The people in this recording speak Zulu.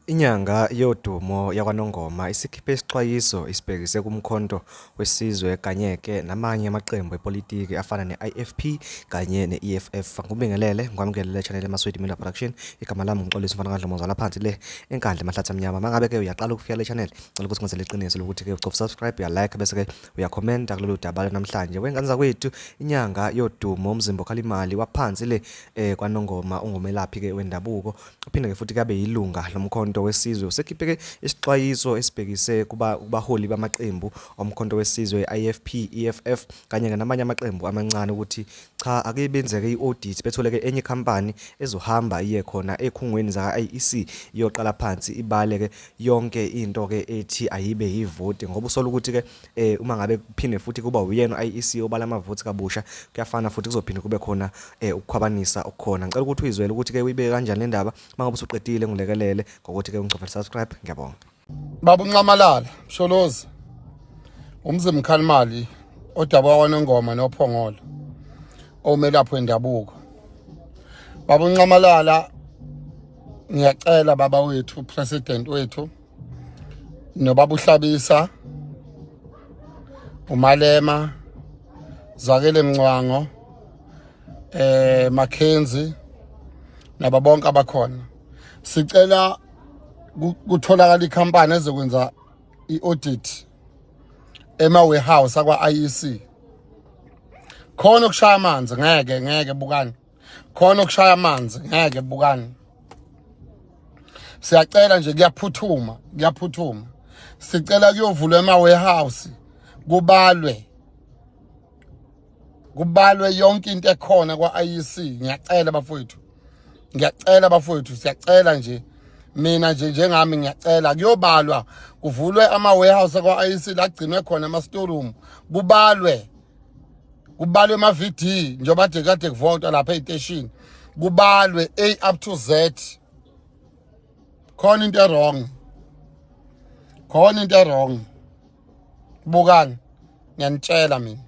Inyanga yodumo yakwaNongoma isikhiphe isixwayiso isibhekise kuMkhonto weSizwe kanye-ke namanye amaqembu epolitiki afana ne-IFP kanye ne-EFF. Ngikubingelele, ngikwamukele le channel eMaswidi Media Production. Igama lami nguXolisa umfana kaDlomo zala phansi le eNkandla emahlathi amnyama. Mangabe ke uyaqala ukufika le channel, ngicela ukuthi ngenzele iqiniso lokuthi ke ucofa subscribe, uya like bese ke uyakhomenta kulolu daba namhlanje. Wengane zakwethu, inyanga yodumo umzimba okhala imali waphansi le kwaNongoma ungumelaphi ke wendabuko. Uphinde-ke futhi kabe yilunga loMkhonto weSizwe. Usekhiphe-ke isixwayiso esibhekise kubaholi bamaqembu oMkhonto weSizwe, i-IFP, EFF kanye-ke namanye amaqembu amancane ukuthi cha ake benzeke i-audit bethole-ke enye ikhampani ezohamba iye khona ezikhungweni zaka-IEC iyoqala phansi ibale-ke yonke into-ke ethi ayibe yivoti ngoba usola ukuthi-ke uma ngabe kuphinde futhi kuba uyena u-IEC obala amavoti kabusha kuyafana futhi kuzophinde kube khona ukukhwabanisa okukhona. Ngicela ukuthi uyizwele ukuthi ke uyibeke kanjani le ndaba. Uma ngabe usuqedile ngilekelele ngokuthi ke ungicofele subscribe. Ngiyabonga. Baba uNxamalala Msholozi umzimkhalimali odabuka kwaNongoma noPhongolo omelaphi wendabuko. Baba uNxamalala, ngiyacela baba wethu, president wethu, nobaba uHlabisa, uMalema, Zwakele Mncwango, Mackenzie nabo bonke abakhona, sicela kutholakala ikhampani ezokwenza i-audit ema warehouse akwa IEC. Khona okushaya amanzi, ngeke ngeke bukani, khona okushaya amanzi, ngeke bukani. Siyacela nje, kuyaphuthuma, kuyaphuthuma. Sicela kuyovulwa ema warehouse, kubalwe, kubalwe yonke into ekhona kwa-IEC. Ngiyacela bafowethu, ngiyacela bafowethu, siyacela nje, mina nje njengami ngiyacela kuyobalwa, kuvulwe ama-warehouse kwa-IEC la kugcinwe khona ama-storeroom, kubalwe, kubalwe ama-VD njengoba kade kade kuvotwa lapha ey'teshini, kubalwe A up to Z. Khona into e-wrong, khona into e-wrong, bukani, ngiyanitshela mina.